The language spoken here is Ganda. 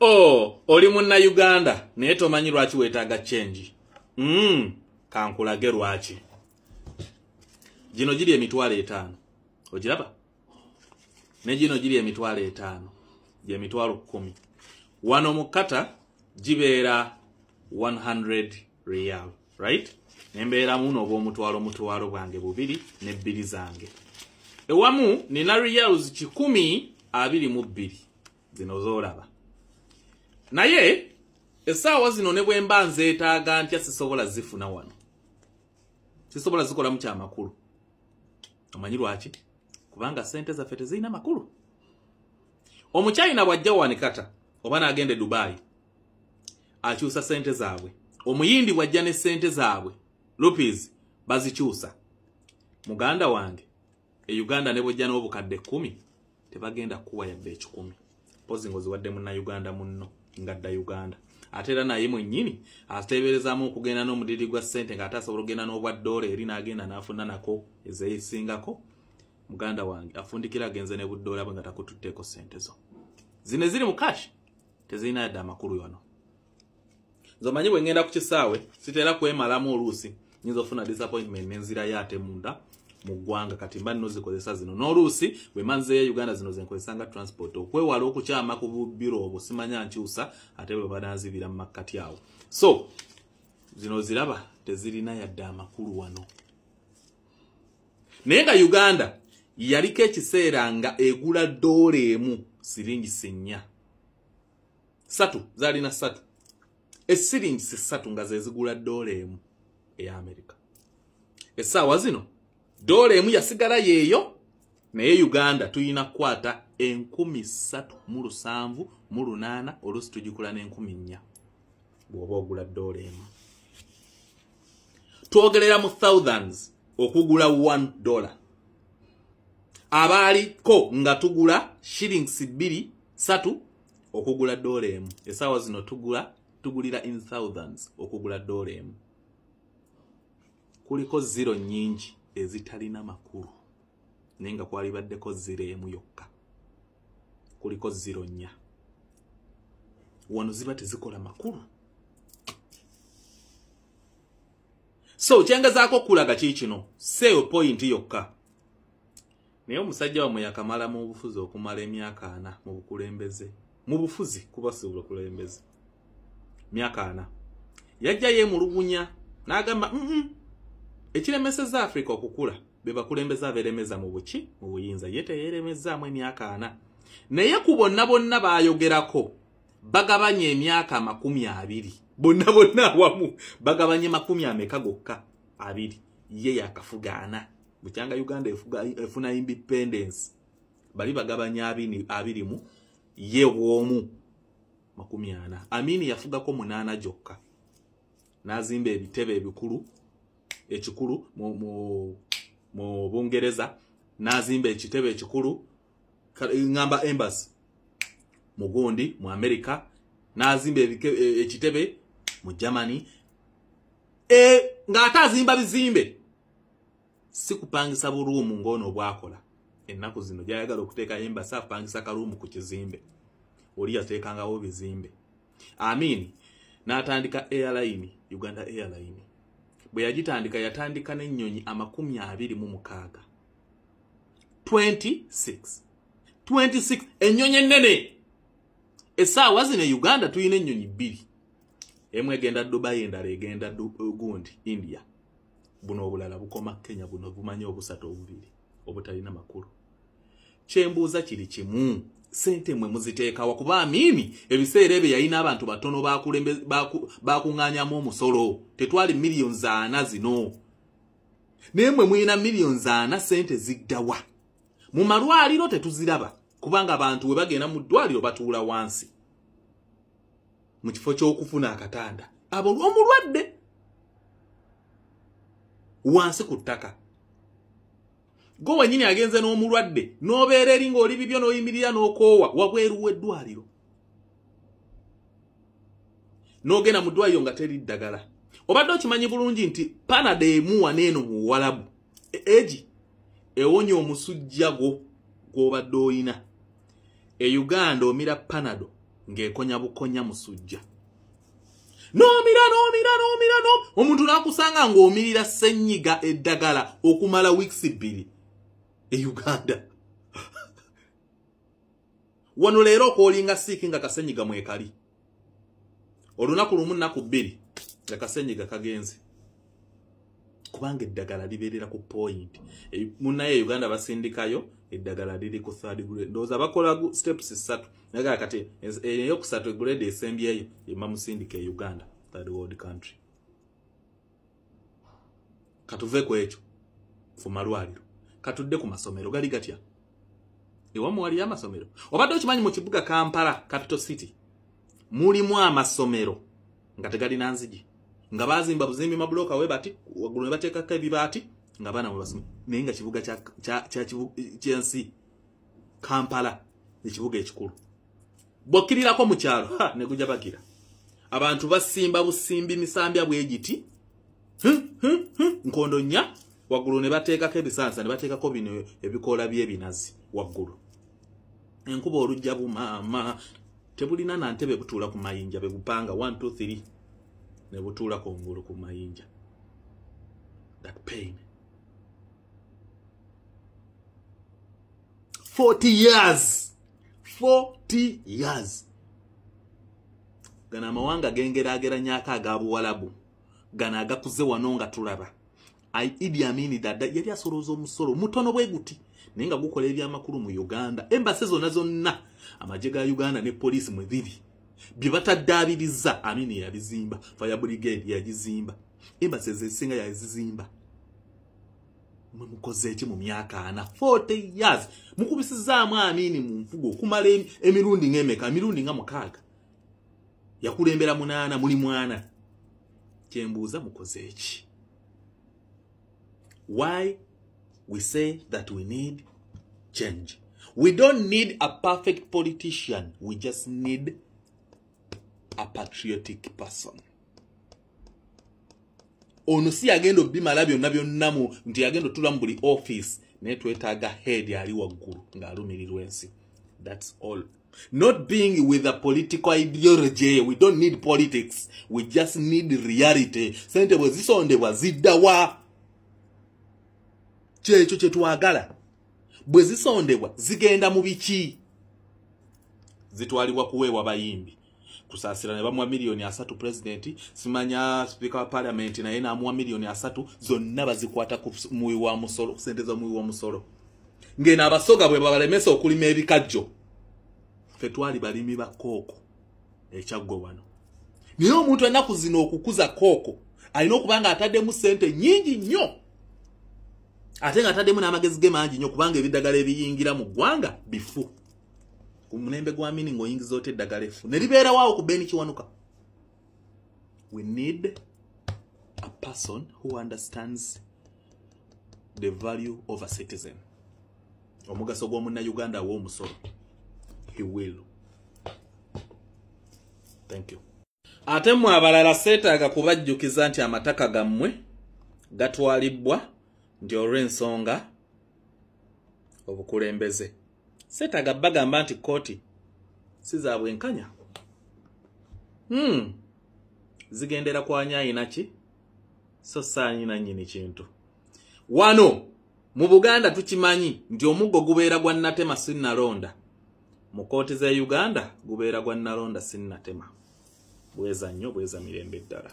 Oh, oli munna Uganda naye tomanyi lwaki weetaaga change. Kankulage lwaki. Gino giri 50,000. Ogiraba? Ne gino giri 50,000. Gye 10,000. Wano mu Qatar gibeera 100 riyal, right? Nembeera muno obw'omutwalo mutwalo bwange bubiri ne bbiri zange. Ewamu nina riyals 122 zino z'olaba. Naye essaawa zino ne bwe mba nzeetaaga ntya sisobola zifuna wano. Sisobola zikolamu kyamakulu. Omanyi lwaki? Kubanga ssente zaffe tezirina makulu. Omuchina bw'ajja wano e Qatar oba n'agenda e Dubai akyusa ssente zaabwe. Omuyindi bw'ajja ne ssente zaabwe, rupees bazikyusa. Muganda wange e Uganda ne bw'ojja n'obukadde 10 tebagenda kuwa yadde 100. Mpozi ng'oziwadde munna-Uganda munno ngadda Uganda. Ate era naye mwennyini ateeberezaamu okugenda n'omudiri gwa ssente ng'ate asobola okugenda n'obwa ddoola eri n'agenda n'afuna nako ezeesingako. Muganda wange afundikira agenze ne buddoola bwe nga takututteeko ssente zo. Zino eziri mu cash tezirina yadde amakulu wano. Nze omanyi bwe ngenda ku kisaawe sitera kwemalamu oluusi nyinza ofuna disappointment n'enzirayo ate munda mu ggwanga kati mba nno zikozesa zino. N'oluusi bwe mba nzeeyo Uganda zino ze nkozesa nga transport okwewala okukyama ku bubbiro obwo simanya nkyusa ate bwe bananzibira mu makkati awo. So zino ziraba tezirina yadde amakulu wano. Naye nga Uganda yaliko ekiseera nga egula ddoola emu siringi 4. 3 zaalina 3. Esiringi 3 nga ze zigula ddoola emu eya Amerika. Essaawa zino ddoola emu yasigala yeeyo naye Uganda tuyina kukwata 3,778 oluusi tugikula n'4,000 bw'oba ogula ddoola emu. Twogerera mu thousands okugula $1. Abaaliko nga tugula shillings 2 3 okugula ddoola emu. Essaawa zino tugulira in thousands okugula ddoola emu. Kuliko zero nnyingi ezitalina makulu naye nga kwalibaddeko zero emu yokka. Kuliko zero 4. Wano ziba tezikola makulu. So kyengezaako okulaga ki kino seeyo point yokka. Naye omusajja wammwe yakamala mu bufuzi okumala emyaka 4 mu bukulembeze. Mu bufuzi kuba si bukulembeze. Myaka 4. Yajja yeemulugunya n'agamba ekiremesezza Africa okukula be bakulembeze abeeremeza mu buki mu buyinza. Ye teyeeremezaamu emyaka 4. Naye ku bonna bonna baayogerako bagabanye emyaka 20. Bonna bonna awamu bagabanye 20 ameka gokka 2. Ye yakafuga 4. Bukyanga Uganda efuna independence bali bagabanya 20 ye bwomu 40. Amini yafugako 8 gyokka n'azimba ebitebe ebikulu ekikulu mu Bungereza, n'azimba ekitebe ekikulu ngamba embassy mu gundi mu America, n'azimba ekitebe mu Germany ng'ate azimba bizimbe si kupangisa buruumu ng'ono bw'akola ennaku zino gy'ayagala okuteeka embassy apangisa karuumu ku kizimbe oli yateekangawo bizimbe. Amini n'atandika airline Uganda Airline. Bwe yagitandika yatandika n'ennyonyi 26. 26 ennyonyi ennene. Essaawa zino e Uganda tulina ennyonyi 2. Emu egenda Dubai endala egenda gundi India. Buno obulala bukoma Kenya buno bumanyi obusatu obubiri obutalina makulu. Kyembuuza kiri kimu, ssente mmwe muziteekawa? Kuba Amini ebiseera ebyo yalina abantu batono bakuŋŋaanyamu omusolo. Tetwali millions 4 zino. Naye mmwe mulina millions 4 ssente ziddawa? Mu malwaliro tetuziraba kubanga abantu we bagenda mu ddwaliro batuula wansi mu kifo ky'okufuna akatanda. Abo omulwadde wansi ku ttaka. Gwe wennyini agenze n'omulwadde n'obeera eri ng'oli bibyo n'oyimirira n'okoowa wabweru w'eddwaliro. N'ogenda mu ddwaliro nga teri ddagala. Obadde okimanyi bulungi nti Panadol emu wano eno mu Buwalabu egi ewonya omusujja gwo gw'obadde oyina. E Uganda omira Panadol Ng'ekonya bukonya musujja. N'omira n'omira n'omira no omuntu n'akusanga ng'omirira ssenyiga eddagala okumala weeks 2 e Uganda. Wano leero okoolinga siiki nga kasenyiga mwekali. Olunaku lumu nnaku 2 nga kasenyiga kagenze. Kubanga eddagala libeerera ku point. Munnaye Uganda basindikayo eddagala liri ku third grade. Ndowooza bakola steps 3. Naye kati eyokusatu grade esembyeyo emamusindika e Uganda, third world country. Katuve ku ekyo ku malwaliro, katudde ku masomero gali gatya? Ewamu waliyo amasomero. Obadde okimanyi mu kibuga Kampala, capital city, mulimu amasomero nga tegalina nzigi, nga bazimba buzimbi mabuloka we bati waggulu ne bateekako ebibaati nga abaana mwe basoma, naye nga kibuga kyensi Kampala, ekibuga ekikulu. Bw'okkirirako mu kyalo ne gujja bagira abantu basimba busimbi misambya bwegiti nkondo nnya waggulu ne bateekako ebisansa ne bateekako bino ebikoola by'ebinazi waggulu. Enkuba olujja bumaama tebulina na ntebe, butuula ku mayinja be bupanga 1 2 3 ne butuula kungulu ku mayinja. That pain. 40 years. 40 years. Gano amawanga gengeraageranyako aga Buwalabu, gano agakuze wano nga tulaba. Idi Amin Dada yali asolooza omusolo mutono bwe guti, naye nga gukola ebyamakulu mu Uganda. Embassy zonna zonna amagye ga Uganda ne poliisi mwe biri bye bataddaabiriza, Amin yabizimba, Fire Brigade yagizimba, embassy ezisinga yazizimba. Mwe mukoze eki mu myaka 4? 40 years mukubisizaamu Amin mu nfugo okumala emirundi ng'emeka? Emirundi nga 6. Yakulembera 8 muli mwana. Kyembuuza mukoze eki? Why we say that we need change. We don't need a perfect politician. We just need a patriotic person. Ono si agenda obimala byonna byonna mu nti agenda otula mu buli office, naye twetaaga head ali waggulu ng'alumirirwa ensi. That's all. Not being with a political ideology. We don't need politics. We just need reality. Sente bwe zisondebwa zidda wa? Kyekyo kye twagala. Bwe zisondebwa zigenda mu biki? Zitwalibwa kuweebwa bayimbi. Kusaasira ne bamuwa miliyoni 3 president, simanya speaker wa parliament naye n'amuwa miliyoni 3, zonna bazikwata ku muwi wa musolo, sente za muwi wa musolo. Ngeno Abasoga bwe babalemesa okulima ebikajjo, ffe twali balimi ba kooko ekyaggwe wano. Naye omuntu ennaku zino okukuza kooko alina okuba nga ataddemu sente nnyingi nnyo, ate nga ataddemu n'amagezi ge mangi nnyo, kubanga ebiddagala ebiyingira mu ggwanga bifu. Ku mulembe gwa Amini ng'oyingiza otya eddagala effu ne libeerawo awo ku Ben Kiwanuka. We need a person who understands the value of a citizen. Omugaso gw'omunnayuganda aw'omusolo. He will. Thank you. Ate mmwe abalala seetaaga kubajjukiza nti amataka gammwe gatwalibwa nti olw'ensonga obukulembeze. Seetaaga bagamba nti kkooti si za bwenkanya. Zigendera kwa ani ayina ki, so saanyina nnyini kintu. Wano mu Buganda tukimanyi nti omuggo gubeera gwa nnatema sinnalonda. Mu kkooti z'e Uganda gubeera gwa nnalonda sinnatema. Bweza nnyo, bweza mirembe ddala.